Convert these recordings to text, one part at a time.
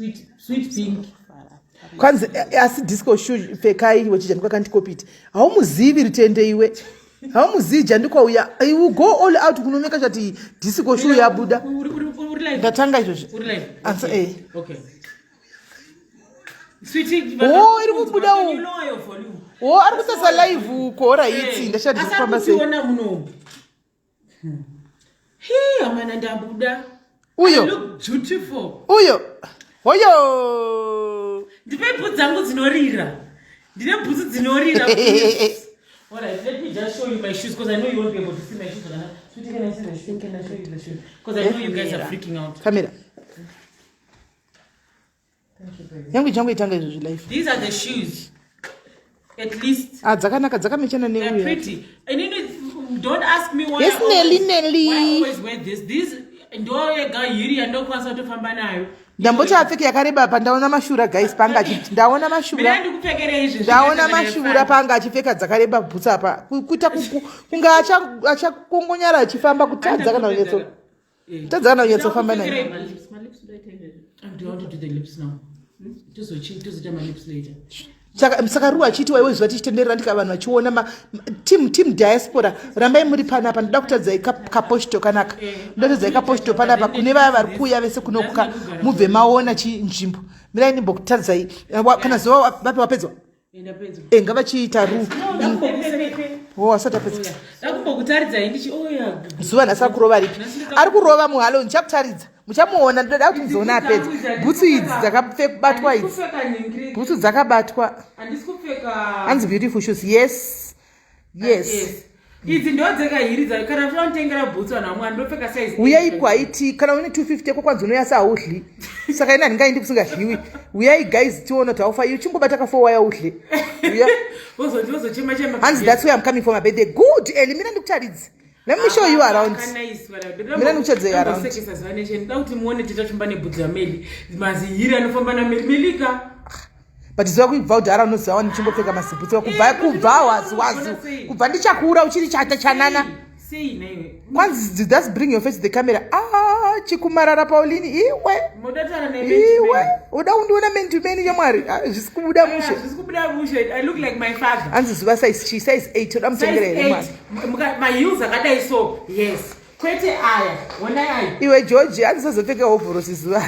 Sweet, sweet pink. Kwanzi asi disco shoe pfekai iwe chijandikwa kandikopiti. Haumuzivi ritende iwe. Haumuzivi jandikwa uya. I will go all out kunomeka chati disco shoe yabuda. Ndatanga izvozvi. Answer eh. Okay. Oh, iri kubuda u. Oh, ari kusasa live uko oraiti ndashati kufamba sei. Hii, amana ndabuda. Uyo. I look beautiful. Uyo. Hoyo. Ndipe bhutsu dzangu dzinorira. Ndine bhutsu dzinorira. All right, let me just show you my shoes because I know you won't be able to see my shoes. Sweetie, can I see the shoe? Can I show you the shoe? Because I know you guys are freaking out. Camera. Yangu ichangoitanga izvozvi life. These are the shoes. At least. Ah, dzakanaka dzakamechana neuya. They're pretty. And you know, don't ask me why. Yes, Nelly, Nelly. Why I always wear this. These ndo yega hiri yandokwanisa kutofamba nayo. Ndamboti apfeke yakareba apa ndaona mashura guys panga achiti ndaona mashura. Ndaona mashura panga achipfeka dzakareba bhutsu apa. Kuita kunge achakongonyara achifamba kutadza kana kunyatso. Tadza kana kunyatsofamba naye. Saka ruwa achiiti waiwe zuva tichitenderera ndika vanhu vachiona team team diaspora rambai muri panapa ndoda kutadzai kaposhto kanaka ndoda kutadzai kaposhto panapa kune vaya vari kuuya vese kunokuka mubve maona chinzvimbo mirai ndimbokutadzai kana zuva vape wapedzwa Eh, ngavachiita ru oh, asati apedza zuva nhasi ari kurova ripi ari kurova muhalo ndichakutaridza muchamuona ndoda kuti muzoona apedza bhutsu idzi dzakabatwa idzi bhutsu dzakabatwa hanzi beautiful shoes yes yes idzi ndo dzega hiri dzayo kana uchida kunditengera bhutsu vanhu vamwe andopfeka size uyai kwaiti kana une 250 yako kwanzi unoya saudli saka ini handingaendi kusingadliwi uyai guys tione kuti haufa iwe chingobata ka 4 waya udle uya hanzi that's why i'm coming for my birthday good eli mina ndikutaridze let me show you around mina ndikuchadzei around ndoda kuti muone titachumba nebhutsu yameli mazihiri anofamba nameli melika but ziva kuibva kudhara unoziva wani ndichingopfeka mazibhutsi kubva kubva wazi wazi kubva ndichakura uchiri chata chanana kwanzi thats bring your face to the camera ah chikumarara paulini iwe iwe uda kundiona man to man chamwari ah, zvisi kubuda mushe hanzi zuva size chii size 8 uda mutengera here mwana maheels akadai so yes kwete aya honai aya iwe george handisazopfeka hovhorosi zuva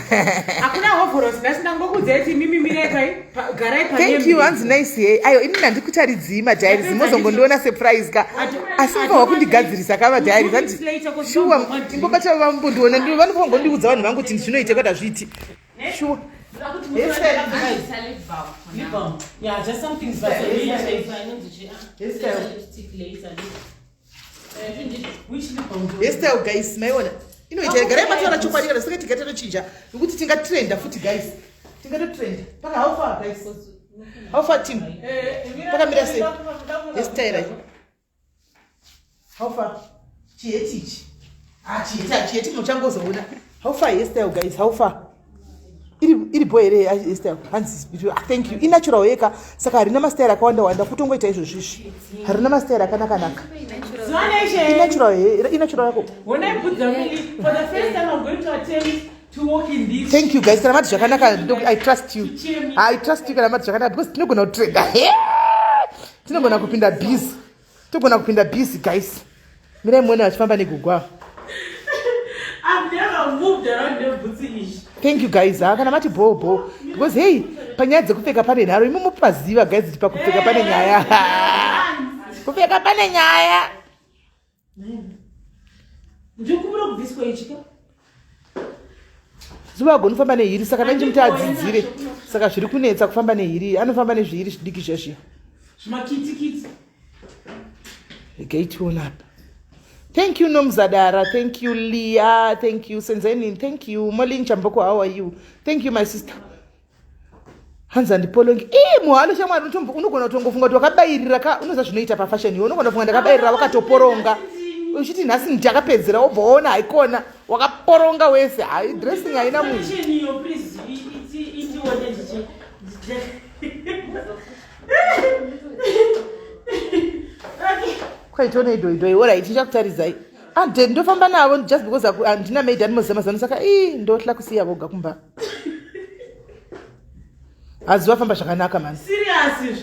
hakuna hovhorosi nhasi ndangokuudzai kuti mimi mirai pai garai pa thank you hanzi nice hey ayo ini ndandikutaridzii madiaries mozongondiona surprise ka asi mufanwa kundigadzirisa ka madiaries hanzi shuwa imbobata vambondiona vanofanwa kungondiudza vanhu vangu kuti zvinoita kwete hazviiti shuwa Yeah, just something. Hairstyle. Hairstyle guys, maiona inoita garai mataura chokwadi kana saka tingatotochinja nekuti tingatrenda futi guys tingatotrenda paka how far guys how far team pakamira sei hairstyle how far chiheti ichi ah chiheti chiheti muchangozoona how far hairstyle guys how far iri bho here hairstyle hanzi ah, thank you inatural yeka saka harina mastyle akawanda wanda kutongoita izvozvo izvi harina mastyle akanaka naka inatural inatural yako thank you guys kana mati zvakanaka i trust you i trust you kana mati zvakanaka because tinogona kutrenda tinogona kupinda busy togona kupinda busy guys mirai muone vachifamba negugwa thank you guys ha kana mati bho bho because hey panyaya dzekupfeka pane nharo imi mupaziva guys kuti pakupfeka pane nyaya kupfeka pane nyaya ndikumbira kubviswa ichi ka zuva agoni kufamba nehiri saka dai ndichimuti adzidzire saka zviri kunetsa kufamba nehiri anofamba nezvihiri zvidiki zvezviya zvimakitikiti regai tione apa thank you nomzadara thank you leah thank you senzenin thank you molin chamboko how are you thank you my sister hanzi handipolongi ii muhalo shamwari unogona kutongofunga kuti wakabairira ka unoziva zvinoita pafashion iwe unogona kufunga ndakabairira wakatoporonga uchiti nhasi ndakapedzera wobva waona haikona wakaporonga wese hai dressing haina munhu kwaitona idoidoi orit ndichakutaridzai ande ah, ndofamba navo just because handina maid andimoziva mazano saka ii ndohla kusiya voga kumba. Hazi wafamba zvakanaka mani. Serious.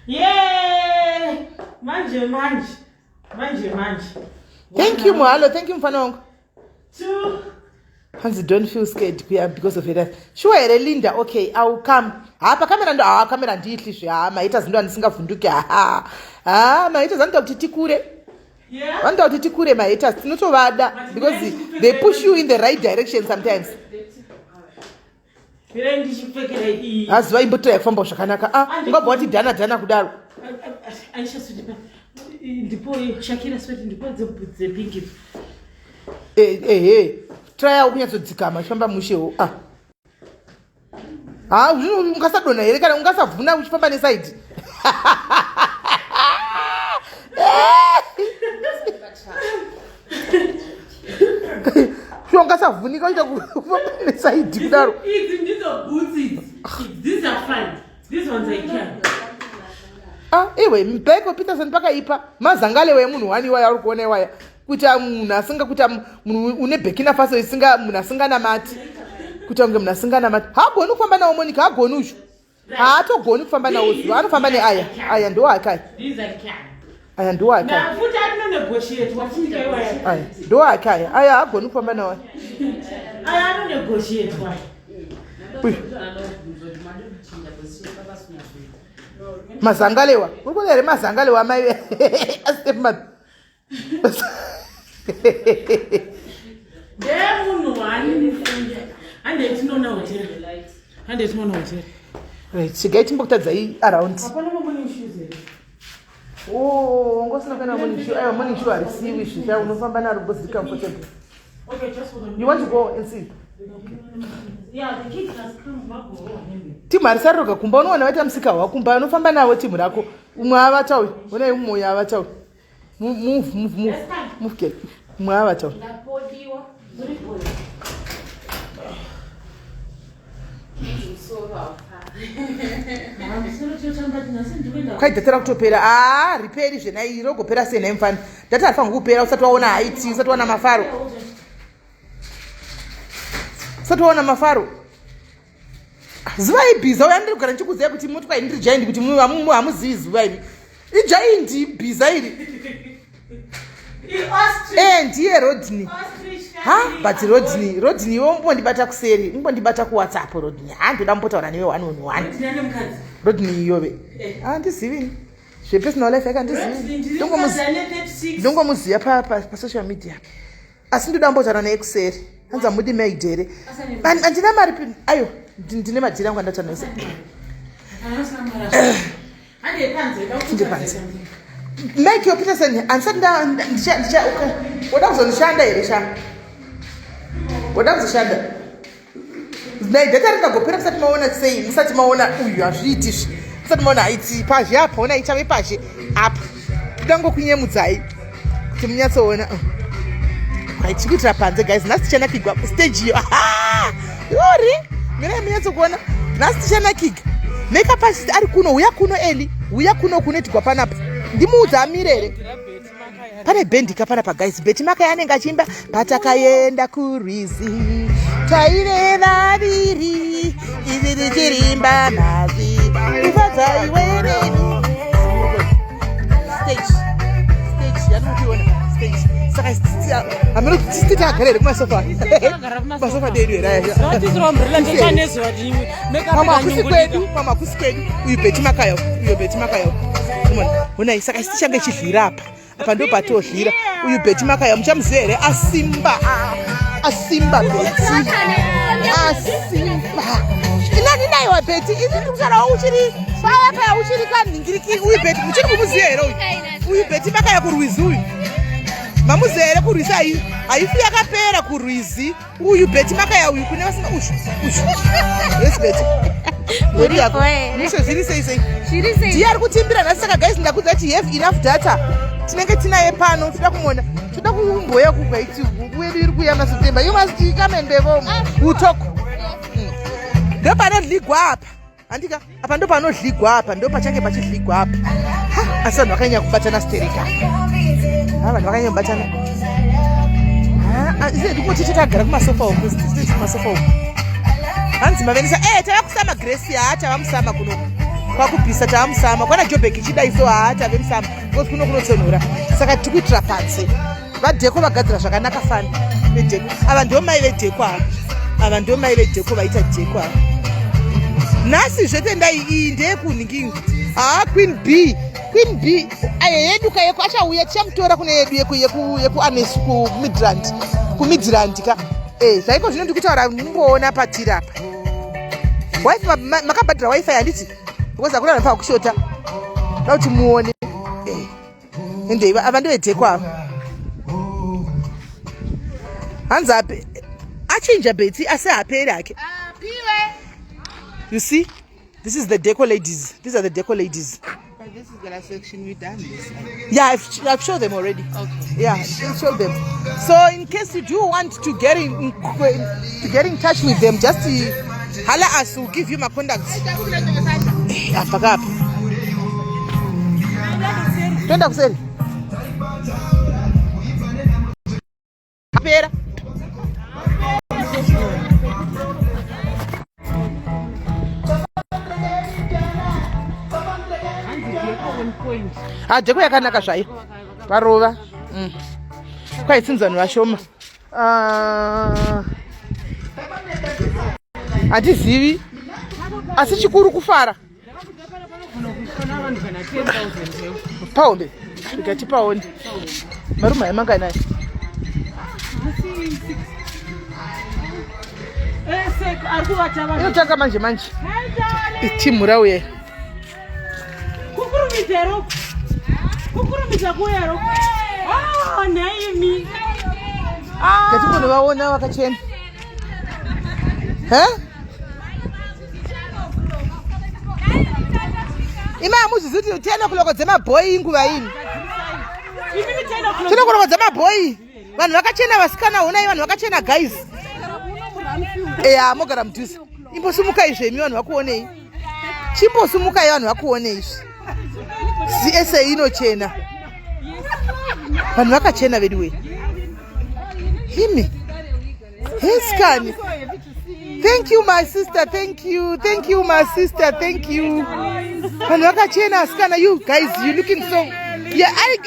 Yeah! Manje manje. Manje manje. Thank you Muhalo, thank you mfana wangu. Two. Hanzi don't feel scared kuya because of haters. Sure here Linda, okay, I will come. Ha pa camera ndo ha camera ndihli zve ha mahaters ndo andisingavhunduki ha. Ha mahaters anoita kuti tikure. Yeah. Vanoita kuti tikure mahaters tinotovada because they push you in the right direction sometimes. Mirai ndichipfekera iyi. Hazi vaimbotoya kufamba zvakanaka. Ah, ungabva wati dhana dhana kudaro. Aisha sweet ndipo Shakira sweet ndipo dzepink. Eh eh try kunyatsodzikama chifamba mushewo. Ah. Ha, ungasadonha here kana ungasavhuna uchifamba nesaidi. Shuwa ungasavhunika uchiita kufamba nesaidi kudaro. Idzi ndidzo boots idzi. These are fine. These ones I can. Ah, iwe Mbeko Peterson pakaipa mazangale wemunhu wani iwaya uri kuona iwaya kuita munhu asinga kuita munhu une Burkina Faso isinga munhu asinganamati kuita kunge munhu asinganamati haagoni kufamba nawo Monica haagoni uyu haatogoni kufamba nawo zuva anofamba neaya aya ndiwo ake aya These I can. aya ndiwo ake aya Na futi anonegotiate wachiita iwaya. aya ndiwo ake aya aya haagoni kufamba nawo aya. Aya anonegotiatwa. Uyu. Mazangalewa uri kuona here mazangalewa amai astepmother Ndemunhu wani mufunge. Hande tinoona hotera. Hande tinoona hotera. Right, chigai timbokutadzai around. Hapana morning shoes here. Oh, wanga kana morning shoe. Aiwa morning shoe harisiwi izvi sha unofamba naro because it's comfortable. Okay, just hold on. You want to go and see? Yeah, the kids must come back or Timu harisaroga kumba unoona vaita musika wakumba unofamba navo timu rako. Umwe avata uyu, onai umwe uyu avata uyu. Move, move, move. Move ke. Umwe avata uyu. Ndapodiwa. Kwai data rakutopera. Ah, riperi zvenai rogopera sei nhai mufana. Data harifanirwi kupera usati waona haiti, usati waona mafaro. Usati waona mafaro. Zuva ibhiza uya ndiri kugara ndichikuziva kuti motokari ndiri giant kuti hamuzivi zuva imi. Igiant ibhiza iri. Eh, ndiye Rodney. Ha, but Rodney, Rodney iwe umbondibata kuseri, umbondibata kuWhatsApp Rodney. Ha, ndoda mbotaura newe one on one. Rodney iyove. Ah, ndizivi ini. Zvepersonal life yake handizivi. Ndongomuziva pa pa pa social media. Asi ndoda mbotaura naye kuseri. Hanzi hamudi maid here. Handina mari ayo, ndine madhiri angu andataura naye. Tinde panze. Michael Peterson handisati ndicha woda kuzondishanda here sha? Woda kuzoshanda? Dai data ringagopera musati maona sei, musati maona uyu hazviiti izvi. Musati maona haiti pazhe apa, ona ichave pazhe apa. Kuda ngokunyemudzai kuti munyatsoona. Right, tiri kuitira panze guys, nhasi tichanakigwa stage iyo. Yori, mirai munyatsokuona. Nhasi tichanakigwa. Makeup artist ari kuno, huya kuno Eli, huya kuno kunoitigwa panapa. Ndimuudza amire here? Pane bhendi ka panapa guys, Betty Makaya anenge achiimba patakaenda kurwizi taive vaviri ivi richirimba mazwi kufadza iwe neni. Stage, stage yanikuiona stage. Saka hameno kuti tagara here kumasofa. Masofa dedu here aya? Pamwe hakusi kwedu, pamwe hakusi kwedu. Uyu Betty Makaya, uyu Betty Makaya. Unoona, honai saka isi tichange chivhira apa. Apa ndo patozvira. Uyu Betty Makaya muchamuziva here? Asimba. Asimba Betty. Asimba. Inani naiwa Betty, ini ndiri kutaura uchiri paya paya uchiri kanhingiriki uyu Betty muchiri kumuziva here uyu? Uyu Betty Makaya kurwizi uyu. Mamuziva here kurwizi ayi? Haifi yakapera kurwizi. Uyu Betty Makaya uyu kune vasina ushu ushu. Yes Betty. Mberi yako. Mushe zviri sei sei? Zviri sei? Ndiye ari kutimbira nhasi saka guys ndakudza kuti have enough data. Tinenge tinaye pano toda kumuona. Toda kumboya kubva iti wedu iri kuuya muna September. You must come and perform. We talk. Ndo panodligwa apa. Andika apa ndo panodligwa apa ndo pachange pachidligwa apa. Ha, asi vanhu vakanyanya kubatana stereka. Ha, vanhu vakanyanya kubatana. Ha, isi ndikuti tete agara kumasofa uku, tete kumasofa uku. Hanzi mavenisa eh tava kusama Grace haa tava musama kuno. Kwakupisa tava musama. Kwana Jobek ichidai so haa tave musama. Because kuno kunotonhora. Saka tiri kuitira panze. Vadheko vagadzira zvakanaka fani. Vedheko. Ava ndivo mai vedheko ava. Ava ndivo mai vedheko vaita dheko ava. Nhasi zvetendai iyi ndeyekunhingi. Haa Queen B. Queen B aye yedu kayeko achauya tichamutora kune yedu yeku yeku yeku Anesu ku Midrand. Ku Midrand ka. Eh zvaiko zvino ndikutaura mungoona patiri apa. Wifi makabhadhara wifi handiti? Because hakuna vanhu pakushota. Da kuti muone. Eh. Ende ava ndivedheko ava. Hanzi ape achinja Betty asi haperi hake. You see? This is the deco ladies. These are the deco ladies. But this is the last section we done this. Yeah, I've showed them already. Okay. Yeah, I've showed them. So in case you do want to get in, to get in touch with them, just holla us. We'll give you my contacts. Eh, apa kapa. Toenda kuseri. Pera. Dheko yakanaka zvayo varova mm. kwaitsinzi vanhu vashoma ah. hatizivi asi chikuru kufara paombe rega tipaone marume aya manganai inotanga manje manje itimu rauye ngatimbonovaona vakachena he Ima hamuzizi kuti ten o'clock dzemabhoyi inguva ini. Ten o'clock dzemabhoyi. Vanhu vakachena vasikana honai vanhu vakachena guys. Eya mogara mudhuze. Imbosimukai zvemi vanhu vakuonei. Chimbosimukai vanhu vakuonei izvi. CSA inochena. Vanhu vakachena veduwe. Himi. Heskani. Thank you my sister, thank you. Thank you my sister, thank you. Vanhu vakachena asikana you guys you looking so yeah, I,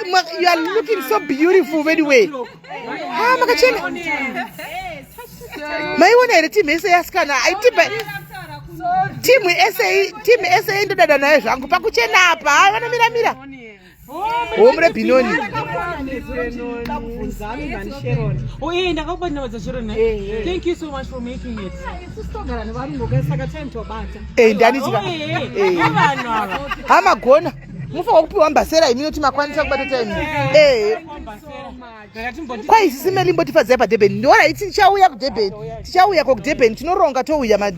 you are looking so beautiful anyway. Ah, makachena. Maiona here team yese yasikana? Aitipa team SA, team SA ndodada nayo zvangu pakuchena apa. Vanomira mira. Homre Binoni. Oh, yeah, ndakakubata Sharon. Eh, thank you so much for making it. Isusu togara nevarungu ke saka time tobata. Eh, ndani tika. Oh, eh, eh. Vanhu ava. Hamagona. Mufa kupiwa mbasera imi noti makwanisa kubata time. Eh. Kwa isi simeli mbotifadzai pa Durban. Ndora iti tichauya ku Durban. Tichauya ko ku Durban tinoronga touya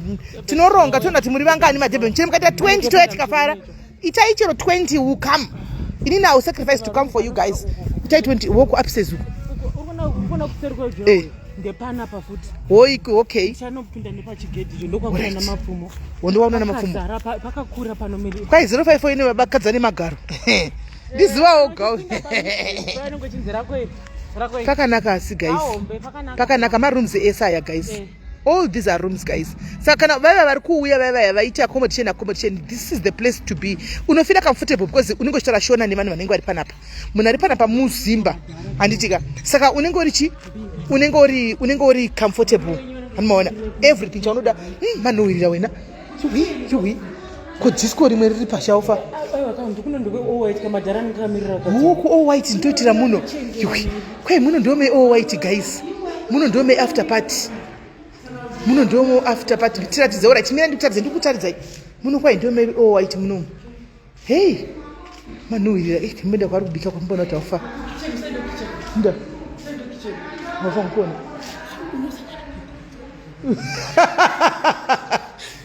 tinoronga toona kuti muri vangani ma Durban. Chero mukaita 20 touya tikafara. Itai chero 20 will come. Inini I will sacrifice to come for you guys. Itai 20 woku upstairs uku. Urikuona kuseri kwejo. Eh. Ndepanapa futi. Hoiki okay. Chanopinda nepachigedhi icho ndokwakuna namapfumo. Wondowaona namapfumo. Pakazara pakakura panomiri. Kwai 054 ine vakadzi nemagaro. Ndizivawo gau. Vanenge chinzi rako iri. Rako iri. Pakanaka asi guys. Pahombe pakanaka. Pakanaka marooms ese aya guys. Eh. All these are rooms guys. Saka kana vaiva vari kuuya vaiva vaita accommodation accommodation this is the place to be. Unofeel comfortable because unenge uchitaura shona nevanhu vanenge vari panapa. Munhu ari panapa muzimba handitika. Saka unenge uri chi unenge uri unenge uri comfortable. Anomaona everything chaunoda. Manhuhwirira wena. Yuhwi yuhwi. Ko disco rimwe riri pashaufa. Aiwa ka ndikuno ndikwe all white kamadhara ndikamirira ka. Huku all white ndoitira muno. Yuhwi. Kwai muno ndome all white guys. Muno ndome after party. Muno ndomo after party. Tiratidze ora chimira ndikutaridze ndikutaridzai. Muno kwai ndome all white muno. Hey. Manhuhwirira eh timboenda kwari kubika kwambona kuti aufa. Nda. Wafa nkuona.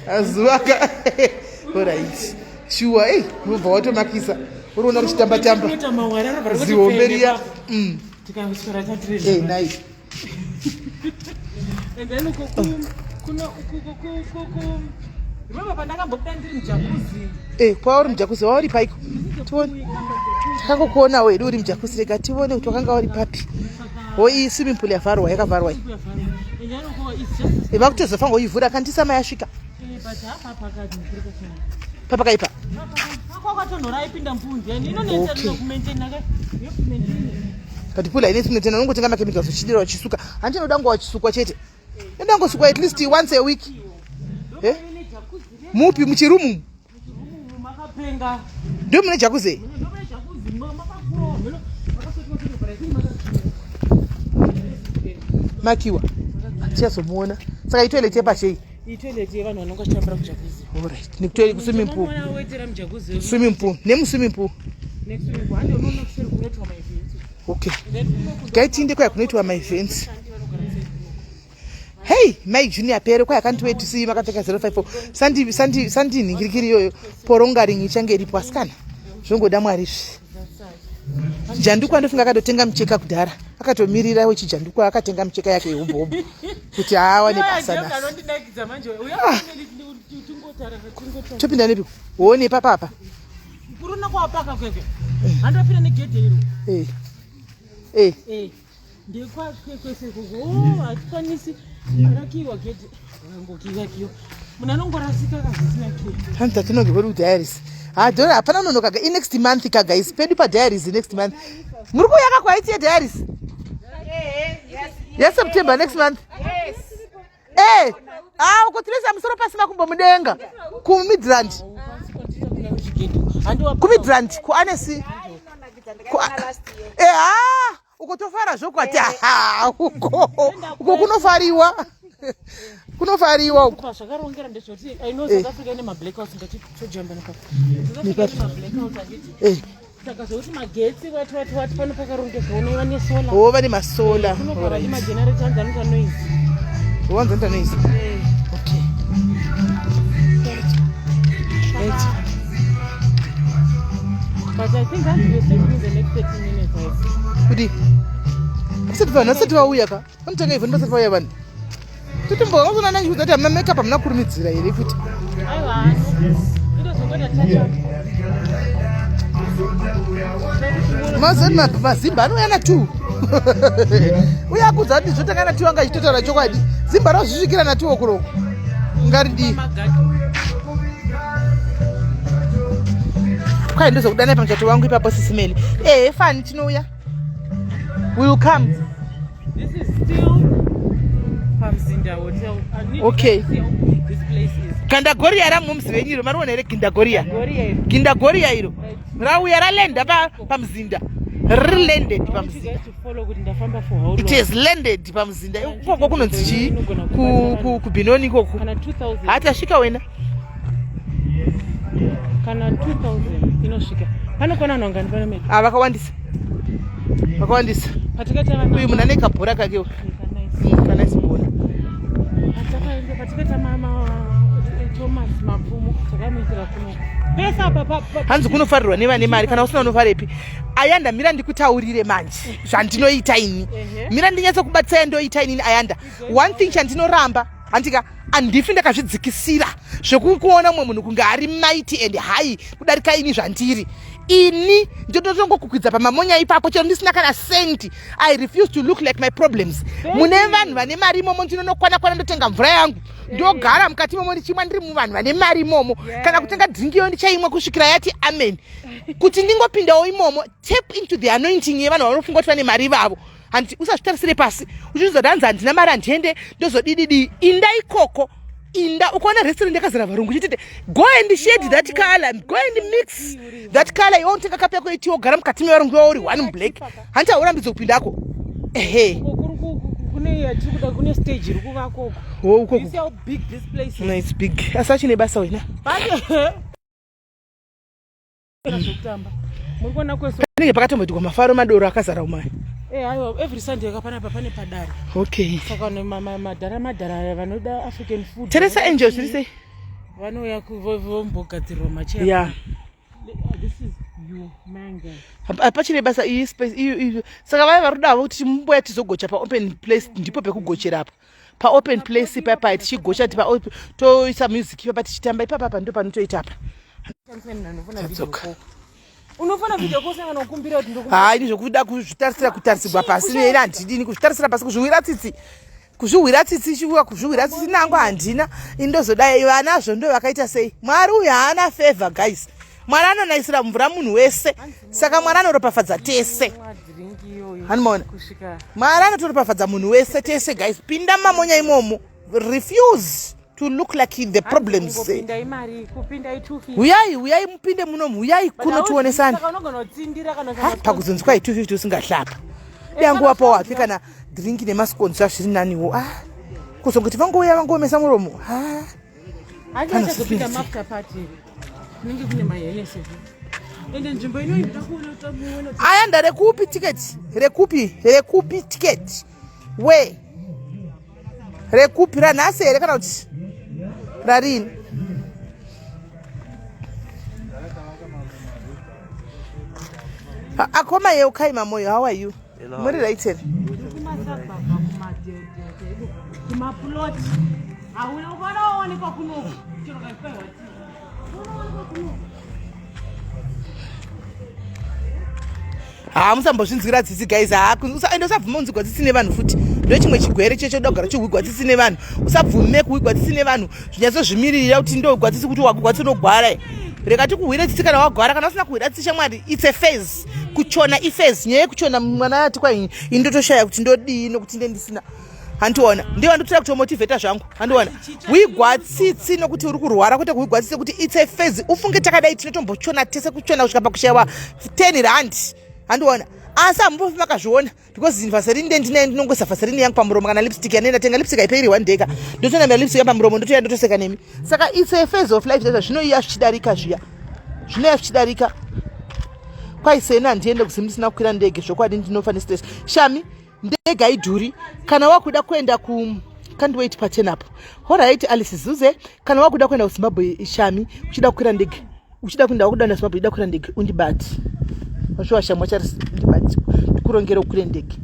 Azuvaka. Alright. Shuwa eh unobva watomakisa. Uriona richitamba tamba. Kuita mawara arobva roti Zihombe pfende riya. papo. Tikaswera tatirei. Eh nice. And then uko ku kuno ku ku ku ku ku Remember pandakambobuda ndiri mujakuzi. Eh kwauri mujakuzi wauri paiko? Tione. Takangokuonawo hedu uri mujakuzi rega tione kuti wakanga uri papi. Wo iyi swimming pool yavharwa yakavharwa iyi. Vakutozofanira kuivhura kandisa mai asvika. Papakaipa. Okay. But pool hainetsi kumaintaina, unongotenga machemicals uchidira uchisuka. Hanti inoda nguva uchisukwa chete. Inoda ngosukwa at least once a week. Eh? Mupi muchirumu? Ndio mune jacuzzi? Makiwa. Tichazomuona. Saka itoilet yepachei? Itoilet yevanhu vanonga vachitambira kujacuzzi. Alright. Nekutoilet kuswimming pool. Swimming pool. Nemuswimming pool. Okay. Ngaitiinde kwaya kunoitwa maevents. Hey, mai Junior Pere kwaya can't wait to see you makapfeka 054. Sandi sandi sandi nhingirikiri iyoyo porongaring ichange iripo asikana. Zvongoda Mwari izvi. Jandukwa ndofunga akatotenga mucheka kudhara. Akatomirira wechijandukwa akatenga mucheka yake yehombo kuti awane basa nasi. Ah. Topinda nepi? One papa apa. Kuruna kwapaka kwekwe. Handopinda negedhe iro. Eh. Eh. Eh. Ndekwakwekwe koko. Oh, hatikwanisi. Rakiwa gedhe. Rangokiwa kiwa. Munhu anongorasika akazisina kiwa. Hanzi tatinonge kwedu kudiaries. Ha dora hapana unonoka i next month ka guys. Pedu pa diaries next month. Muri kuuya ka kwaiti ye diaries? Yes, September next month. Yes. Eh. Ah, uko tinoisa musoro pasi makumbo mudenga. Ku Midrand. Ku Midrand, ku Anesi. Ku Eh ah, uko tofara zvokwati. Ah, uko. Uko kunofariwa. Kunofariwa uko. Zvakarongera ndezvekuti I know South Africa ine mablackouts ngatitojamba nepa. South Africa ine mablackouts handiti. Eh. Saka zvekuti magetsi wati wati wati pano pakarongedzwa unova nesolar. Oh, vane masolar. Kunogara nemagenerator anzi anoita noise. Wanzi anoita noise. Okay. Right. But I think hanzi we're starting in the next 30 minutes. Right? Kudi. Vasati vanhu vasati vauya ka. Vanotanga even vasati vauya vanhu. Totomboka vazona nani kuti hamuna makeup hamuna kurumidzira here futi. Aiwa. Indozongoita touch up. Mazoni mazimba anouya na 2. Uya akudza kuti zvotanga na 2 anga achitotaura chokwadi. Zimba rozvisvikira na 2 okuroko. Ngaridii. Kwai ndozokudana pamuchato wangu ipapo sisimeli. Eh, fani tinouya. We will come. This is still Pamzinda Hotel. Okay. This place is. Gandagoria ramumzi venyu iro mariona here Gindagoria? Gindagoria Gindagoria iro. Rauya ralenda pa pamuzinda. Riri landed pamuzinda. It has landed pamuzinda. Ikoko kunonzi chii? Ku ku Benoni ikoko. Kana 2000. Hati asvika wena. Kana 2000 inosvika. Panokwana vanhu vangani pano medu? Ah, vakawandisa. Vakawandisa. Patakaita vana. Uyu munhu ane kabhora kake uyu. Kanasi bhora. Patakaenda patakaita mama Thomas Mapfumo takamuitira kuno. Pesa apa pa Hanzi kunofarirwa nevane mari kana usina unofarepi. Ayanda mira ndikutaurire manje zvandinoita ini. Mira ndinyatsokubatsira ndoita inini Ayanda. One thing chandinoramba handika handifi ndakazvidzikisira zvekukuona mumwe munhu kunge ari mighty and high kudarika ini zvandiri. Ini ndototongokukwidza pamamonya ipapo chero ndisina kana sendi. I refuse to look like my problems. Mune vanhu vane mari imomo ndinonokwana kwana ndotenga mvura yangu ndogara mukati imomo ndichimwa ndiri muvanhu vane mari imomo kana kutenga drink iyo ndichaimwa kusvikira yati amen kuti ndingopindawo imomo tap into the anointing yevanhu vanofunga kuti vane mari ivavo. Hanti usazvitarisire pasi uchizoti hanzi handina mari handiende ndozodididi inda ikoko inda ukaona restaurant yakazara varungu chitete go and shade that color go and mix that color iwe unotenga kapu yako itiwo gara mukati mevarungu iwe uri one black hanti haurambidzwe kupindako ehe kune yatiri kuda kune stage iri kuvakwa uko. Oh, uko. You see how big this place is? No, it's big. Asi achine basa wena. Zvekutamba. Muri kuona kwese. Panenge pakatomboitirwa mafaro madoro akazara umai. Eh, aiwa every Sunday panapa pane padare. Okay. Saka madhara madhara vanoda African food. Teresa Angel zviri sei? Vanouya vombogadzirwa machair. Yeah. This is your mango. Hapachine basa iyi space iyi. Saka vaya vari kuda kuti mumboya tizogocha pa open place ndipo pekugochera apa. Pa open place ipapa tichigocha tipa toisa music ipapa tichitamba ipapa apa ndipo panotoita apa. Tadzoka. Unofana video call sanga nokumbira kuti ndokumbira. Hayi ndizvokuda kuzvitarisira kutarisirwa pasi nera handidini kuzvitarisira pasi kuzviwira tsitsi. Kuzvihwira tsitsi chiuya kuzvihwira tsitsi nangu handina indozodai vanazvo ndo vakaita sei. Mwari uyu haana favor guys. Mwari anonaisira mvura munhu wese saka Mwari anoropafadza tese. Hanimaona Mwari anotoropafadza munhu wese tese guys. Pinda mumamonya imomo, refuse to look like the problems. Huyai huyai mupinde munomu, huyai kuno tionesane. Pakuzonzi kwai 250 usingahlapa yangu wapo wapi kana drink nemascones zvazviri naniwo. Ah, kuzongoti vangouya vangoomesa muromo. Ah, aya ndarekupi ticket, rekupi rekupi ticket we rekupi ranhasi here kana kuti rarini? Akoma yeukai Mamoyo, how are you? Muri right here? Haa, musambozvinzwira tsitsi guys. Haa, ende usabvuma kunzwigwa tsitsi nevanhu futi. Ndo chimwe chigwere chechoda kugara chihwigwa tsitsi nevanhu. Usabvume kuhwigwa tsitsi nevanhu, zvinyatsozvimiririra kuti ndohwigwa tsitsi kuti wagwigwa tsitsi unogwara. Rega tikuhwire tsitsi kana wagwara. Kana usina kuhwira tsitsi shamwari, it's a phase. Kuchona iphase, nyaya yekuchona mwana ati kwa ini ndotoshaya kuti ndodii nokuti ndendisina. Handiona ndiyo andotira kutomotivheta zvangu. Handiona wigwa tsitsi nokuti uri kurwara, kwete kuwigwa tsitsi kuti it's a phase. Ufunge takadai tinotombochona tese, kuchona kusvika pakushayiwa 10 rand. Handiona asi hamumbofi makazviona because vaserini ndendinayo, ndinongoisa vaserini yangu pamuromo kana lipstick yanei ndatenga. Lipstick haiperi one day ka, ndotonamira lipstick yangu pamuromo, ndotoya ndotoseka nemi. Saka it's a phase of life. Zvaizva zvinoiya zvichidarika, zviya zvinoya zvichidarika. Kwaiseni handiende kuzimu ndisina kukwira ndege zvokwadi, ndinofa nestress. Shami, ndege haidhuri kana wakuda kuenda ku can't wait paten apo. Alright, Alice Zuze, kana wakuda kuenda kuZimbabwe shami, uchida kukwira ndege, uchida kuenda, wakuda kuenda Zimbabwe, uchida kukwira ndege, undibati washuwa shami wachari, ndibati ndikurongere ukwire ndege,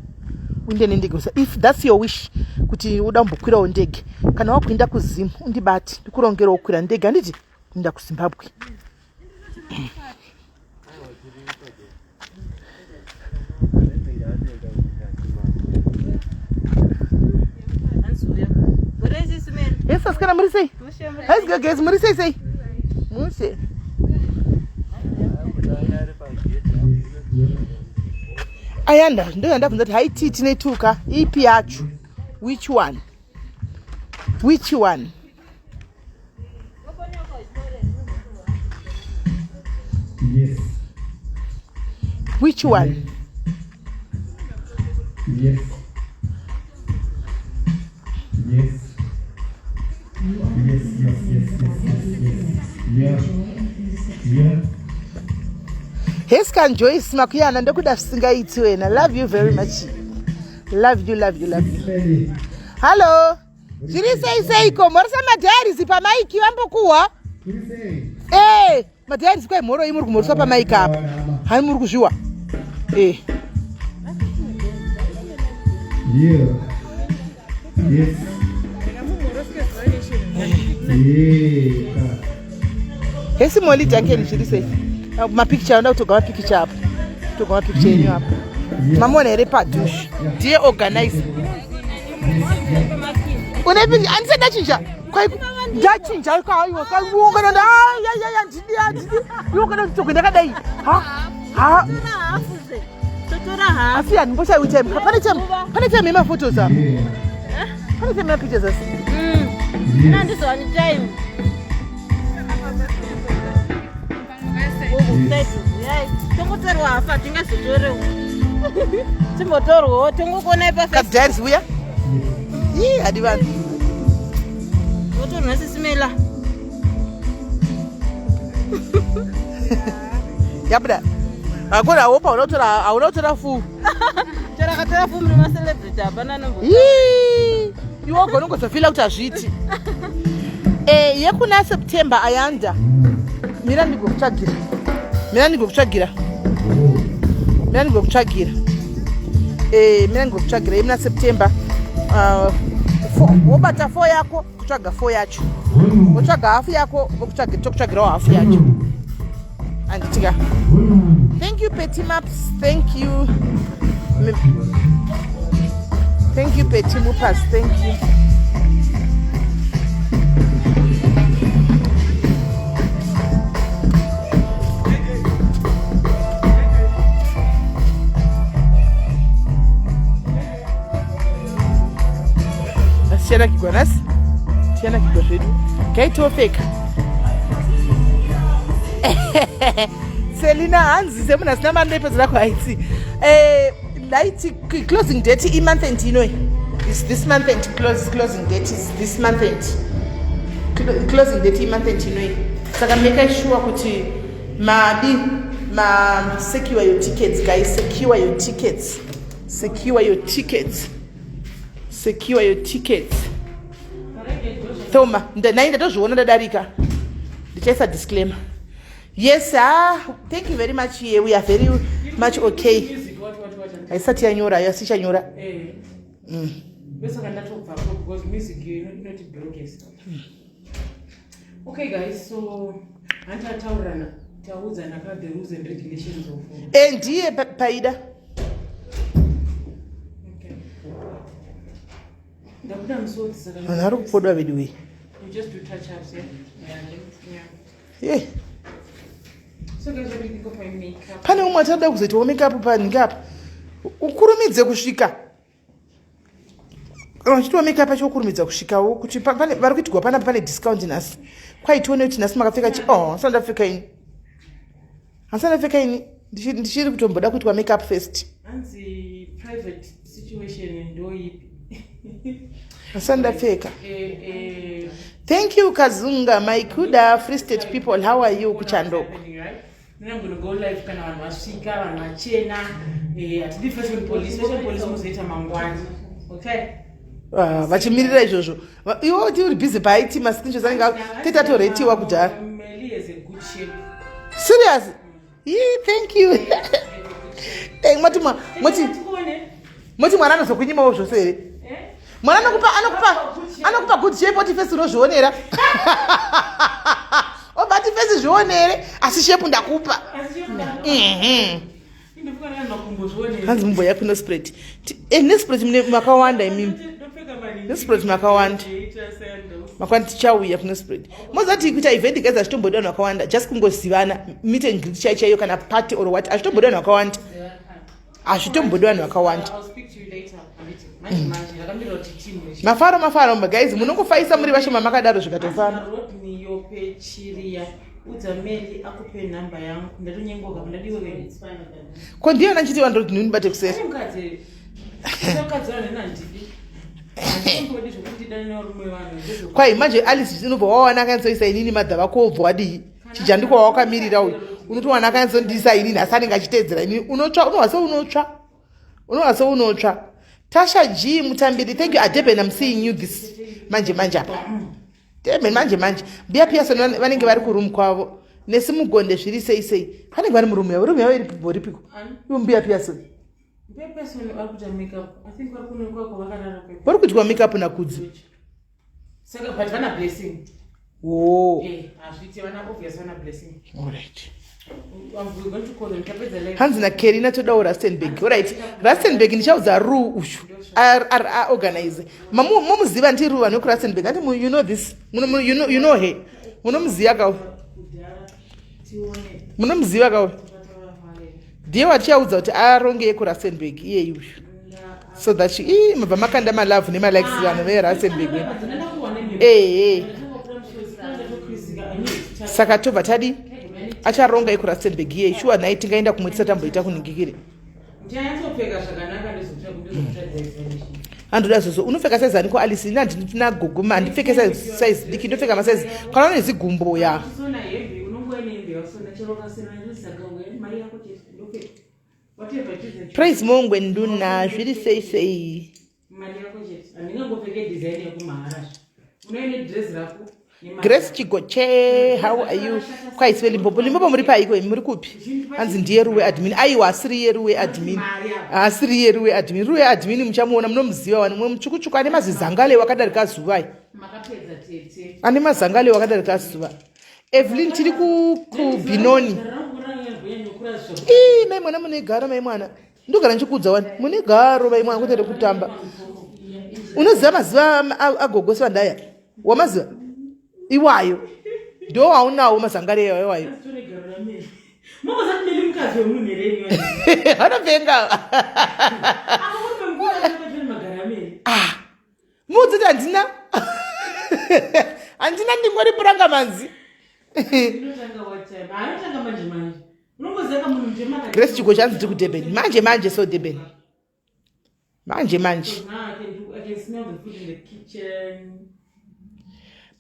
uinde nendege. If that's your wish kuti uda kumbokwirawo ndege, kana wakuenda kuZimu undibati ndikurongere ukwira ndege, handiti kuenda kuZimbabwe. Yes, asikana, muri sei? Haisi guys, muri sei sei? Mushe. Ayanda, ndo yandabvunza kuti haiti tine tuka ipi yacho? Which one? Which one? Yes. Which one? Yes. Yes. Yes. Yeah. Hescan Joyce Makuyana, ndokuda zvisingaiti wena. Love you very much. Love you, love you, love you. Ready. Hello. Zviri sei seiko? Mhoresa madiaries pamaiki vambokuhwa. What say? Eh, madiaries kwai mhoro iyi muri kumhoreswa pamaiki apa. Hani muri kuzviwa? Eh. Yeah. Yes. Yeah. Hesi Molly Duncan, zviri sei? Ah, mapicture anoda kutoga mapicture apa. Kutoga mapicture enyu apa. Mamuona here padhush? Ndiye organizer. Une picture andise ndachinja. Kwai ndachinja kaiwa kaiwa nda ya ya ya ndidi ndidi. Iwe kana nditoke ndakadai. Ha? Ha? Totora hafu. Asi handimboshaiwi time. Pane time, pane time yemaphotos apa. Yeah. Pane time yemapictures asi. Yes. Nandizowani time. Tongotorwa hafu, hatingazotorewo. Timbotorwawo tongokuonai paFacebook. Kadiaries uya. Ii hadi vanhu. Votorwa sisimela. Yabuda. Hakuna hauna kutora, hauna kutora full. Chero akatora full muri macelebrity hapana nombo. Ii, iwe wagona kungozofila kuti hazviiti. Eh, yekuna September ayanda. Mira ndigokutsvagira. Mira ndigokutsvagira. Mira ndigokutsvagira. Eh, mira ndigokutsvagira yemuna September. Wobata 4 yako, kutsvaga 4 yacho. Wotsvaga hafu yako, vokutsvagira tokutsvagirawo hafu yacho. Handitika. Thank you Petty Maps. Thank you. Thank you Betty Mupas, thank you. Tichanakigwa nhasi, tichanakigwa zvedu. Gaitofeka. Selina hanzi semunhu asina mari ndoipedzera kuhaiti. Eh, light closing date imonth end inoyi. Is this month end close, closing date is this month end. Closing date imonth end inoyi. Saka make sure kuti madi ma secure your tickets guys, secure your tickets. Secure your tickets. Secure your tickets. Thoma, nai ndatozviona ndadarika. Ndichaisa disclaimer. Yes, ah, thank you very much. Yeah, we are very much okay. Haisati yanyora, asi ichanyora. Eh. Okay guys, so hantataurirana taudzana ka the rules and regulations of Eh, ndiye paida. Okay. Ndabuda musodzi saka Vanhu vari kupodwa vedu wee. You just do touch ups, yeah? Yeah. Yeah. Yeah. So guys, what do you think of my makeup? Pane umwe atada kuzoitawo makeup panhingi apa. Ukurumidze kusvika. Kana uchitiwa makeup acho ukurumidza kusvikawo kuti pane vari kuitigwa panapa pane discount nhasi. Kwaitione kuti nhasi makapfeka chi oh, handisati ndapfeka ini. Handisati ndapfeka ini. Ndichiri kutomboda kuitwa makeup first. Hanzi private situation ndoipi? Handisati ndapfeka. Thank you Kazunga, my Kuda, Free State people. How are you kuchandoko? Then I'm gonna go live kana vanhu vasvika, vanhu vachena. Hatidi fashion police, fashion police muzoita mangwana. Okay? Vachimirira izvozvo. Iwe uti uri busy paIT mascreenshots anenge tetatoretiwa kudhara. Meli has a good shape. Serious? Yee, thank you. Thank moti moti moti mwana anozokunyimawo zvose here? Mwana anokupa good shape oti face unozvionera. Obva ati face zvionere asi shape ndakupa. Hanzi mumbo yako ino spread. Ne spread mune makawanda imimi. Ne spread makawanda. Makawanda tichauya kuno spread. Mozati kuita event guys hazvitombodi vanhu vakawanda just kungozivana meet and greet chai chaiyo kana party or what hazvitombodi vanhu vakawanda. Hazvitombodi vanhu vakawanda. Mafaro mafaro guys munongofaisa muri vashoma makadaro zvikatofana. Udza Meli akupe namba yangu ndatonyengoka ndadiwe wewe. Ko ndiye anachiti wandoti ndinibate kuseri. Mukadzi. Mukadzi wanhu nandidi. Handidi zvekuti dana nevarume vanhu. Kwai manje Alice inobva wawana akanyatsoisa inini madha vako wobva wadii? Chijandikwa wakamirira uyu. Unotowana akanyatsondiisa inini asi anenge achiteedzera inini. Unotsva unohwa seunotsva. Unohwa seunotsva. Tasha G Mutambiri, thank you. Adeben, I'm seeing you this manje manje apa. Durban manje manje. Mbuya Pearson vanenge vari kuroom kwavo. Nesi Mugonde zviri sei sei. Vanenge vari muroom yavo. Room yavo iri ripiko? Ivo Mbuya Pearson. Mbuya Pearson vari kuita makeup. I think vari kunokwako vakarara pepe. Vari kuitwa makeup naKudzi. Saka but vana blessing. Oh. Hazviite vana obvious vana blessing. All right. I'm going to call them. Tapedza live. Hanzi na Kerina todawo Rustenburg. All right. Rustenburg ndichaudza Ru ushu. A organize. Mamu muziva ndi Ru vanhu vekuRustenburg. Andi you know this. You know her. Munomuziva kawe. Munomuziva kawe. Ndiye watichaudza kuti aronge yekuRustenburg iyeyi uyu. So that she mabva makanda malove nemalikes vanhu veRustenburg. Saka tobva tadi acharonga yekuRustenburg iyeyi. Shuwa nhai tingaenda kumwe tisati tamboita kuningikire. Ndinyatsopfeka zvakanaka ndizokutadza. Handoda zozo unopfeka size ani ko Alice? Ini handina gogo, handipfeke size diki, ndopfeka masize kana une zigumbo ya. Usona hembe unongoine hembe wasona chero ukasona ndosaka mari yako chete ndopfeka. Whatever it is. Praise Mongwe nduna zviri sei sei. Mari yako chete. Handingangopfeke design yekumahara. Unoine dress rako. Grace Chigoche, how are you? Kwaisiwe Limpopo. Limpopo muri paiko imi muri kupi? Hanzi ndiye Ruwe admin. Aiwa asiri ye Ruwe admin. Asiri ye Ruwe admin. Ruwe admin muchamuona munomuziva wani mwe mutsvukutsvuku ane mazizangale wakadarika zuva. Makapedza tete. Ane mazangale wakadarika zuva. Evelyn tiri kuBinoni. Ii mai mwana mune garo mai mwana. Ndogara ndichikuudza wani. Mune garo mai mwana kwete rekutamba. Unoziva mazuva agogo Svandaya? Wamaziva? Iwayo. Ndo waunawo mazangare iwayo. Vanopenga. Ah. Mudzi kuti handina. Handina ndingori puranga manzi. Grace Chiko chanzi tiri kuDurban. Manje manje so Durban. Manje manje.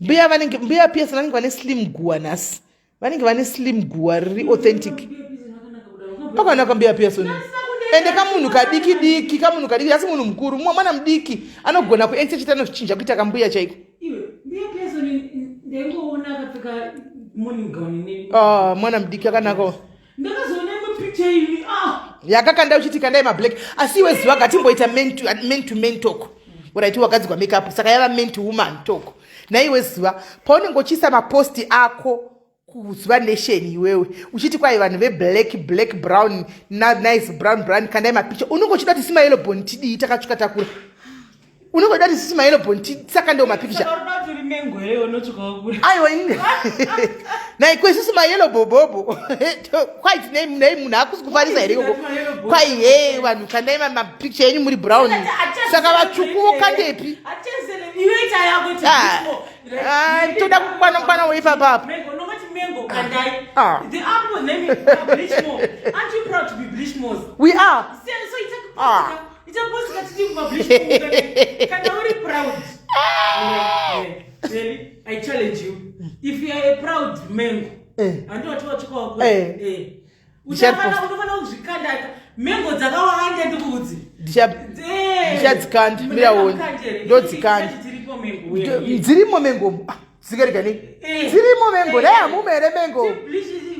Mbuya vanenge mbuya Pearson vanenge vane slim guwa nhasi. Vanenge vane slim guwa riri authentic. Pakanaka mbuya Pearson. Ende kamunhu kadiki diki, kamunhu kadiki asi munhu mukuru, mwana mudiki anogona kuense chete anozvichinja kuita kambuya chaiko. Ah, mwana mudiki akanaka. Ndakazoona imwe picture ini. Ah! Yakakanda uchiti kandai mablack. Asi iwe zuva ngatimboita man to man to man talk. Uraiti wagadzirwa makeup saka yava man to woman talk. Naiwe zuva paunenge uchiisa maposti ako kuzuva nation iwewe uchiti kwai vanhu veblack black brown na nice brown brown kandai mapicha unenge uchida kuti sima yellow bone tidii takatsvuka takura unenge uchida kuti sima yellow bone tisakandewo mapikicha aiwa nai kwesusu mayellow bobobo kwai nei nei munhu akusi kufarisa here ikoko kwai he vanhu kandai mapikicha enyu muri brown saka vatsvukuwo kandepi ah. Ah, toda kukwana mukwana weipapa apa ah. We are ah. I challenge you. If you are a proud mango, eh. and what eh. eh. Unofanira kuzvikanda mengo dzakawanda ndikuudzi. Ndichadzikanda mira uone. Ndodzikanda. Dzirimo mengo. Ah, dzikarega nei? Eh. Dzirimo mengo. Dai hamumo here mengo.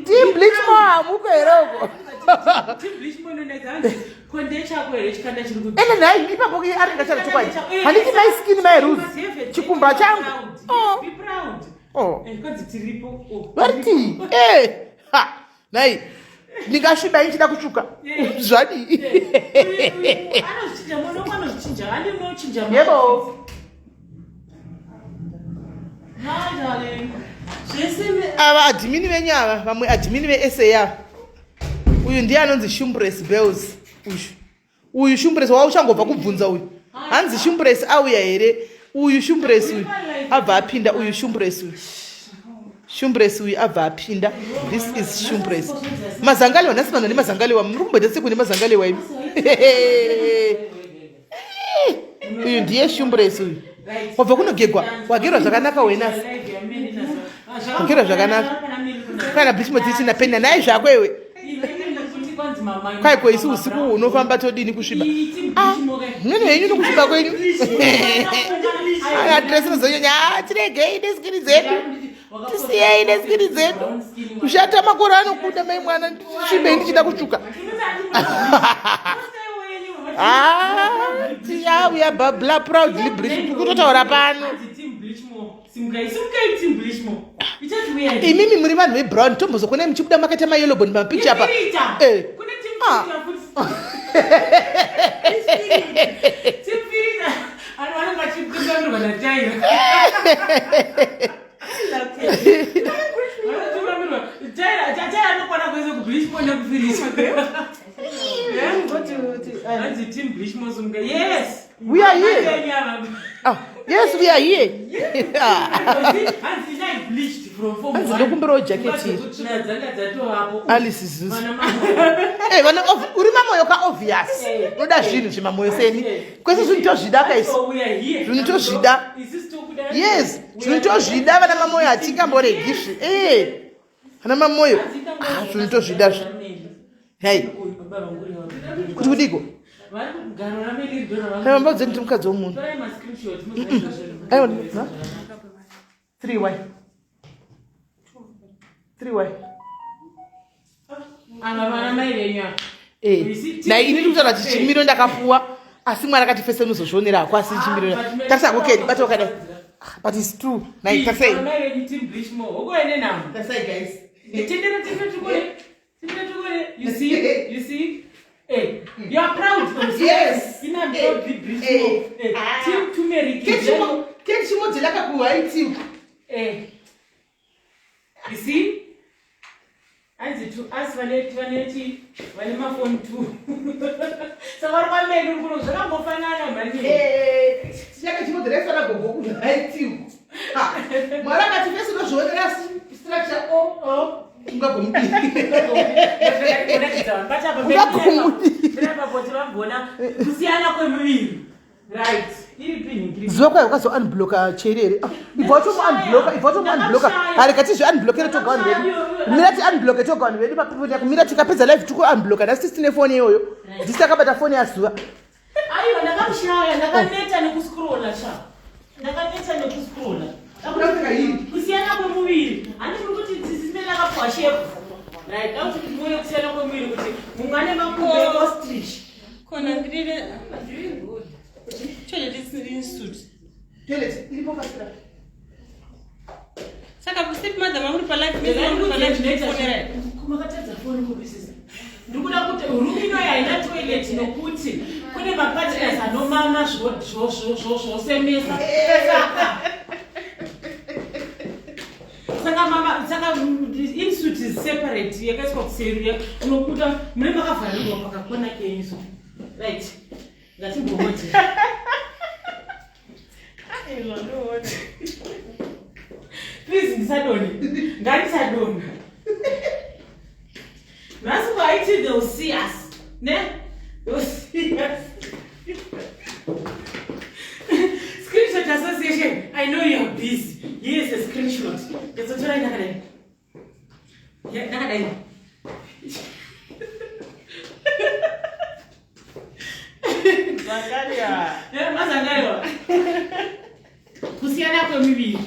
Team bleach mo hamuko here uko. Ende nhai ipapo aringa chara chokwadi. Handiti my skin my rules. Chikumba changu. Oh. Be proud. Oh. Eh, kwanzi tiripo. Oh. Variti. Eh. Ha. Nhai. Ndingasviba ndichida kutsvuka. Eh. Zvadii? Eh. Anozvichinja mwana wangu anozvichinja. Handi unochinja. Yebo. Hi darling. Zvese Ava admin venyu ava, vamwe admin veSA ava. Uyu ndiye anonzi Shumbres Bells. Uyu. Uyu Shumbres wauchangobva kubvunza uyu. Hanzi Shumbres auya here? Uyu Shumbres uyu abva apinda uyu Shumbres uyu. Shumbres uyu abva apinda. This is Shumbres. Mazangalewa nhasi vanhu nemazangalewa muri kumboita seku nemazangalewa imi. Uyu ndiye Shumbres uyu. Wabva kunogegwa, wagerwa zvakanaka wena. Wagerwa zvakanaka. Kana bishmo tisina pena naye zvako iwe. Kwai ko isu usiku unofamba todini kusviba? Ah, mune henyu nokusviba kwenyu. Address inozonyanya, ah, tiregei neskini dzedu. Tisiyei neskini dzedu. Kushata makore anokuda mai mwana ndisvibei ndichida kutsvuka. Ah, tiyauya babla proudly British kutotaura pano. Imimi muri vanhu vebrown tombozokuonai muchibuda makaita mayellow bone pamapicture apa. Eh. Ah. Yes. We are here. Ah, yes, we are here. Hanzi ndokumbirawo jacket iri. Alice Zuzu. Eh, vana uri mamoyo ka obvious. Unoda zvinhu zvemamoyo seni. Kwese zvinhu tozvida ka isu. Zvinhu tozvida. Yes, zvinhu tozvida vana mamoyo hatingamboregi zvi. Eh. Vana mamoyo. Ah, zvinhu tozvida zvi. Hey. Kuti kudiko? Hey, mamba dzeni mukadzi womunhu. Aiwa, ha? 3Y. 3Y. Ava vana mai venyu ava. Eh, naye ini ndikutaura kuti chimiro ndakapuwa asi mwari akati fese unozozvionera hako asi chimiro tarisa okay bata wakadai Ah, but it's true nai tarisai Vana mai venyu team Blishmore. Hokoene namo. tarisai guys Tendera tendera tukore. Tendera tukore. You see? You see? Eh. You are proud though. Yes. Ina I'm proudly British. Eh. Eh, Ah. Team turmeric. Kechimodzela kakuhaiti Eh. You see? Hanzi to us vane vane chi vane mafoni two. Saka vari kwameli uri kuno zvakambofanana mhani. Chaka chimodzela isana gogo kuhaiti Mwari akati vese unozvionera structure o Oh. ungagomudii. Ungagomudi. Kusiyana kwemiviri. Right. Iri pinhi. Zuva kwayo ukazounblocka cheri here? Ibva watomuunblocka, ibva watomuunblocka. Harika tizvi unblockere toga vanhu vedu. Mira ti unblocke toga vanhu vedu papipo kumira tikapedza live tiri kuunblocka. Nhasi tisine foni iyoyo. Ndisi takabata foni yazuva. Aiwa ndakamushaya, ndakaneta nekuscrolla sha. Ndakaneta nekuscrolla. Akuda kupfeka hii. Kusiyana kwemuviri. Handiti muri kuti tisime ndakapuwa shape. Right, ndakuti muone kusiyana kwemuviri kuti mumwe ane makumbo eostrich. Khona ngirire toilet is in suit. Toilet iripo pasira. Saka step mother mamuri pa live mese muri pa live fonera. Kumakatadza foni kupisisa. Ndikuda kuti room ino haina toilet nokuti kune mapartners anomama zvosemesa. Saka mama saka insuit is separate yakaiswa kuseri unobuda mune makavharirwa pakakona kenyu so. Right. Ngatimbomoti. Please ndisadoni. Ngatisadoni. Nhasi kwaiti they will see us. Ne? They will see us. Screenshot association. I know you are busy. Here is a screenshot. Ndetsotora ndakadai. Yeah, ndakadai. Yeah, mazangaiwa. Kusiyana kwemiviri.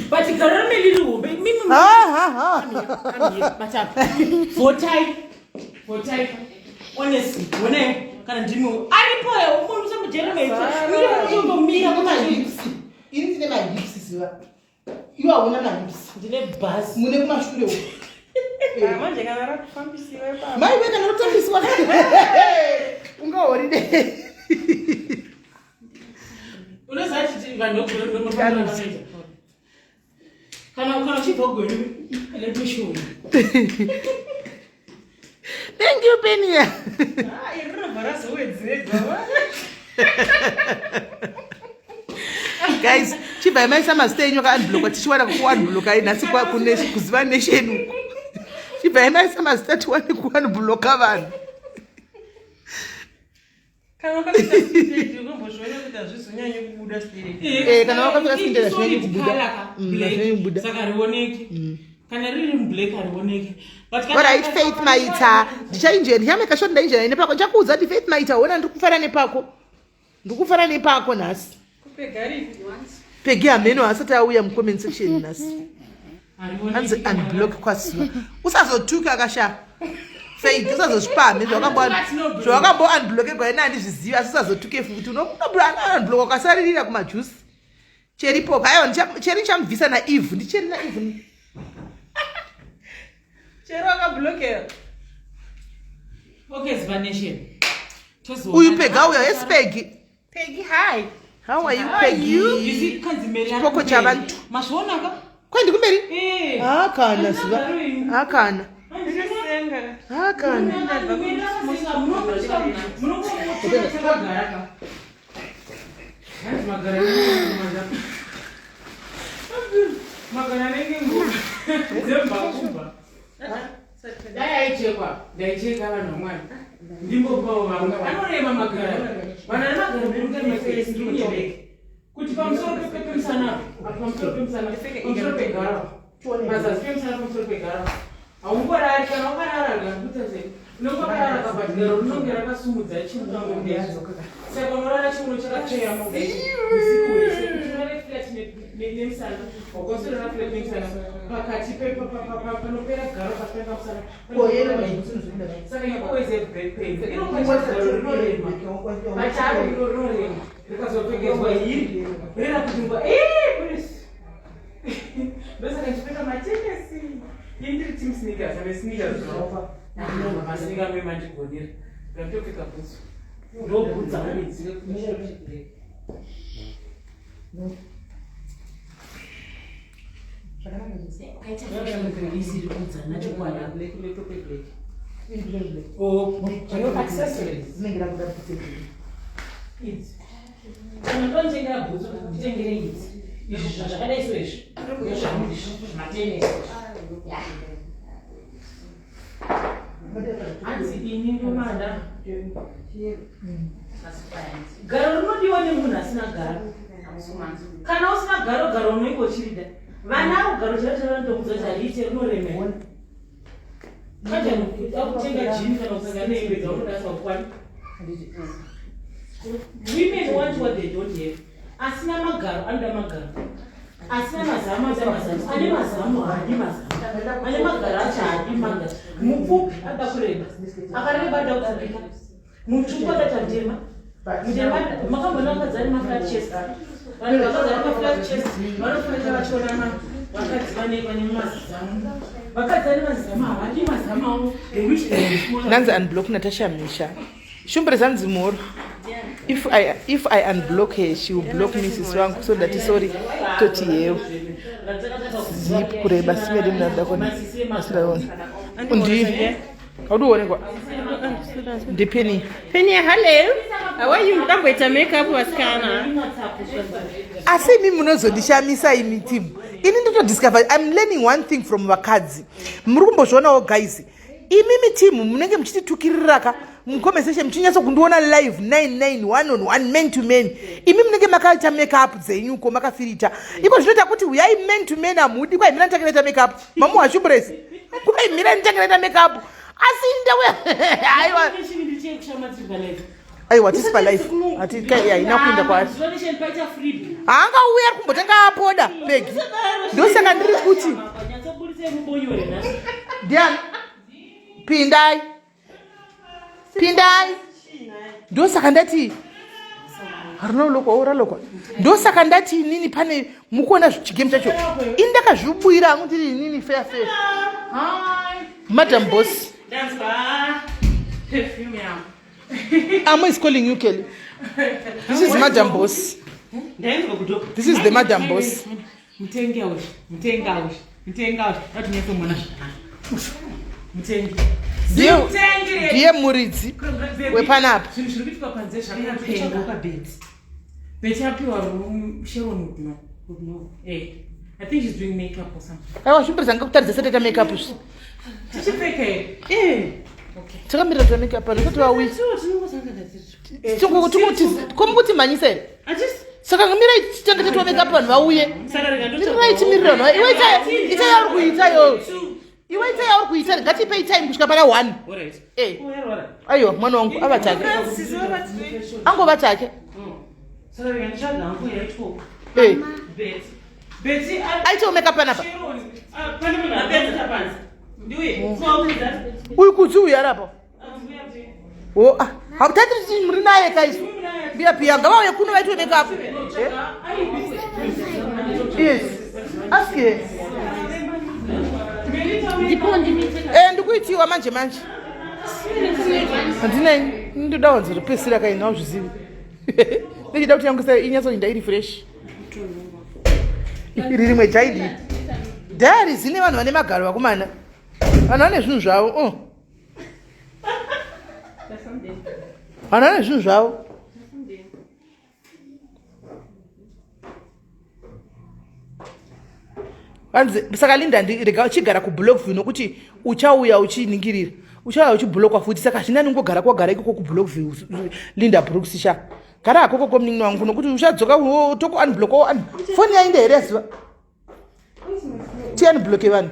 But garo rine riri hombe. Mimi Ha ha ha. Batapa. Votai. Votai. Honestly, honai kana ndimi aripo munhu usamujeremedza. Ndinokutombomira Ndine kuti mahips. Ini ndine mahips zuva. Iwe hauna mahips. ndine bhasi. Mune kumashure uko. Manje kana rakufambisiwa ipapo. Mai we kana rotambiswa. Ungahoride. Unoziva chiti vanhu vegore vanoita. Kana uchibva kugweru let me show you. Thank you Penia. Ah, iri rinobva razowedzerwa. Guys, chibvai maisa mazita enyu akaunblocka tichiwana kuunblocka nhasi kuziva nation uku. Chibvai maisa mazita tiwane kuunblocka vanhu. Kana wakapfeka skin unombozviona kuti hazvizonyanyi kubuda skin. Eh, kana wakapfeka skin tight hazvinyanyi kubuda. Colour ka, black. Hazvinyanyi kubuda. Saka harioneki. Kana riri mublack harioneki. But kana Alright, Faith Maita. Ndichainjeni, ndichameka sure ndainjena nepako. Ndichakuudza kuti Faith Maita, ona ndiri kufara nepako. Ndiri kufara nepako nhasi. Kupegari. Pegi hameno asati auya mucomment section nhasi. Harioneki. Hanzi unblock kwasuva. Usazotuka akasha. Faith, usazozvipamhe zvawakambo unblockegwa ina handizvizivi asi usazotuke futi. Unoblock ukasaririra kumajuice. Cheri poka. Aiwa, Cheri ndichamubvisa naEve. Ndicheri naEve. Chero akablockera. Okay, Ziva Nation. Tozoona. Uyu Pegi auya. Yes, Pegi. Peggy, hi. How are you, Peggy? You see, kanzi Mary ari Chipoko kumberi. chavantu. Mazviona ka? Kwaindi kumberi? Eh. Hakana zuva. Hakana. Ndinosenga. Hakana. Mary akasenga, munongomutora takagara ka. Hanzi magara magara anenge nguva dzembakumba. Dai aichekwa, ndaicheka vanhu vamwari. Ndimbopawo vamwe. Anorema magara. Vanhu vane magara mberi kuti pamusoro pemusana apa, pamusoro pemusana, pamusoro pegara. Pazasi pemusana pamusoro pegara. Haungorari kana wakarara ngakuita sei? Unenge wakarara kabati garo rinonge rakasumudza chiuno mudezo. Saka unorara chiuno chakatsveyama kudai usiku hwese. Kuti urare flat nemusana, wakwasorara flat nemusana pakati panopera garo pasi pemusana. Saka you always have back pain. Inokachigaro rinorema. Pacharo iro rinorema. Rikazopfekedzwa hiri. Rera kuti ngwa please. Ndosaka ndichipfeka matenesi. Ini ndiri team sneakers, ame sneakers zvinofa. Masinga mandigonera. Ndatopfeka bhutsu. Ndobhutsa idzi. Isiri kudzana chokwadi. Oh, accessories. Dzinenge rakuda bhutsu. Idzi. Kana ndonotengera bhutsu, nditengere idzi. Izvi zvakadai so izvi. Zvimatenesi. Hanzi ini ndomada. Garo rinodiwa nemunhu asina garo. Kana usina garo, garo unenge uchirida. Vana garo charo charo vanotokuudza kuti hariite rinoremera. Manje akutenga jini kana kusangana nehembe dzaunoda sakukwani. Women want what they don't have. Asina magaro anoda magaro. Asina mazamu anoda mazamu. Ane mazamu haadi mazamu. Ane magaro acho haadi magaro. Mupfupi anoda kureba. Akareba anoda kupfupika. Mutsvuku anoda mutema. Mutema makamboona vakadzi vane maflat chest. Vanhu vakadzi vane maflat chest vanofanira vachiona vakadzi vane vane mazamu. Vakadzi vane mazamu havadi mazamu avo. They wish they were smaller. Nanzi unblock Natasha Misha. Shumbre zanzi moro. If I unblock her, she will block me sisi wangu. So ndati sorry toti yewo. Zip kureba singade mnada kona. Asiraona. Undi. Haudiwonekwa. Ndipeni. Penny, hello. How are you? Ndamboita makeup vasikana. Asi imi munozondishamisa imi team. Ini ndotodiscover I'm learning one thing from vakadzi. Muri kumbozvionawo guys. Imimi team munenge muchititukiriraka mucomment section muchinyatso kundiona live 99 one on one man to man. Imi munenge makaita makeup dzenyuko makafirita. Iko zvinoita kuti uyai man to man hamudi kwai mira nditange ndaita makeup. Mamu hashumburesi. Kwai mira nditange ndaita makeup. Asi ndauya aiwa aiwa tisi palife hati haina kuenda kwaari. Haangauya ari kumbotanga apoda pegi. Ndosaka ndiri kuti ndiani pindai pindai. Ndosaka ndati rinolokwa o ralokwa. Ndosaka ndati inini pane mukuona chigame chacho ini ndakazvibwira hangu ndiri inini fair fair madam boss. Ndanzwa perfume yangu. Amo is calling you, Kelly. This is madam boss. Ndainzwa kudo. This is the madam boss. Mutenge uyu, mutenge uyu, mutenge uyu. Ngatinyatsomuona zvakanaka. Mutenge. Ndiye Mutenge. ndiye muridzi wepanapa. Zvinhu zviri kuitika panze zvakapenga. Beti. Beti apiwa room Sharon would know. Would know. Eh. I think she's doing makeup or something. Aiwa shumbirisa ngakutaridza sati taita makeup izvi. Tichipfeka here? Eh. Okay. Takamirira kuita makeup pano tisati vauya. Komukuti mhanyisa here? Saka mirai titange tatiwa makeup vanhu vauye. Saka rega Mirirai timirire vanhu vauye. Iwe ita yauri kuita yo. Iwe ita yauri kuita ngatipei time kusvika pana 1. Alright. Eh. Aiwa mwana wangu avatake. Angovatake. Saka rega nditsvaga hangu yaitwa. Eh. Beti. Beti Aitawo makeup panapa. Sharon. Pane munhu apedza panze. Ndiuye. Twaudza. Uyu kudzi uyu arapa. Oh ah, hautati kuti muri naye kaisu. Mbiya piya ngavauye kuno vaitwe makeup. Eh? Yes. Ask her. Eh, ndikuitiwa manje manje. Handina ndoda wanzopesira kaini hauzvizivi. Ndichida kuti yangu inyatsoinda iri fresh. Iri rimwe jaidi. Dhari zine vanhu vane magaro vakomana. Vanhu vane zvinhu zvavo. Oh. Vanhu vane zvinhu zvavo. Hanzi saka Linda rega chigara kublockview nokuti uchauya uchiningirira uchauya uchiblockwa futi saka hazvina ningogara kwagara ikoko kublockview Linda Brooks sha gara hakoko komunin'ina wangu nokuti uchadzoka toku unblock foni yainda here yaziva tiunblocke vanhu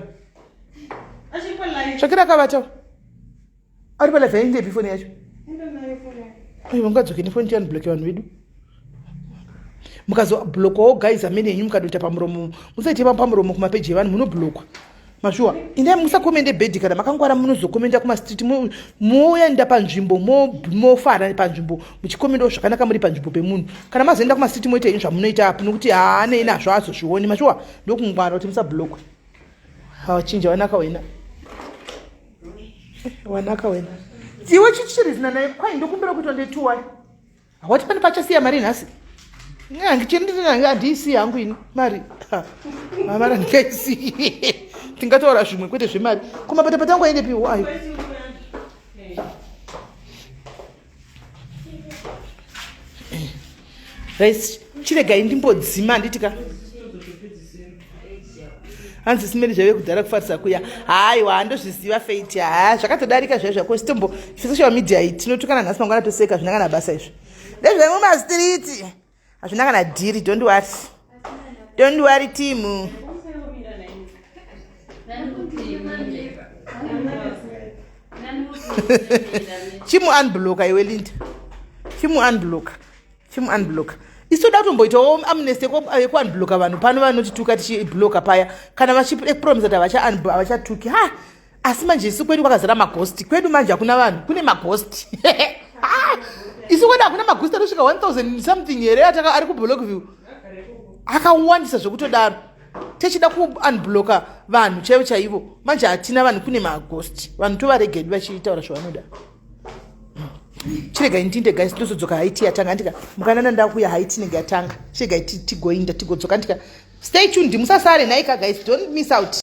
tsvakira akavata ari palive yaindepi foni yacho. Aiwa ungadzoke nefoni tiunblocke vanhu vedu mukazoblokwawo guys amene henyu mukadoita pamuromo musaite pamuromo kumapeji evanhu munoblokwa mashuwa indai musakomende bhedhi kana makangwara munozokomenda kumastreet moenda panzvimbo mofara panzvimbo muchikomendawo zvakanaka muri panzvimbo pemunhu kana mazoenda kumastreet moita henyu zvamunoita apo nokuti haanei nazvo azozvioni mashuwa ndokungwara kuti musablokwe hawachinja wanaka wena. Wanaka wena. Iwe chichirizina naye kwai ndokumbira kuitwa ndetuwai. Wati pane pachasiya mari nhasi? Handiisiyi hangu ini mari. Mari handingaisiyi. Tingataura zvimwe kwete zvemari. Ko mapatapata angu aendepiwo ayo? Rice chiregai ndimbodzima handiti ka hanzi simeri zvaive kudhara kufarisa kuya haiwa handozviziva fate haa zvakatodarika zvaizvo zvako sitombo social media iyi tinotukana nhasi mangwana toseka zvina kana basa izvo ndezvemumastreet hazvina kana dhiri don't worry don't worry team chimu unblocka iwe linda chimu unblocka chimu unblocka isu toda kutomboitawo amnesty yekuunblocka vanhu pano vanotituka tichibloka paya kana vachipromisa kuti havachatuki ha asi manje isu kwedu kwakazara magosti kwedu manje hakuna vanhu kune magosti isu kwedu hakuna magosti anosvika 1000 something here ataka ari kublockview akawandisa zvekutodaro techida kuunblocka vanhu chaivo chaivo manje hatina vanhu kune magosti vanhu tovaregedu vachitaura zvavanoda chiregai ndinde guys ndozodzoka haiti yatanga andika mukanana ndakuya haiti inenge yatanga chiregai tigoinda tigodzoka andika stay tuned musasare nhaika guys don't miss out.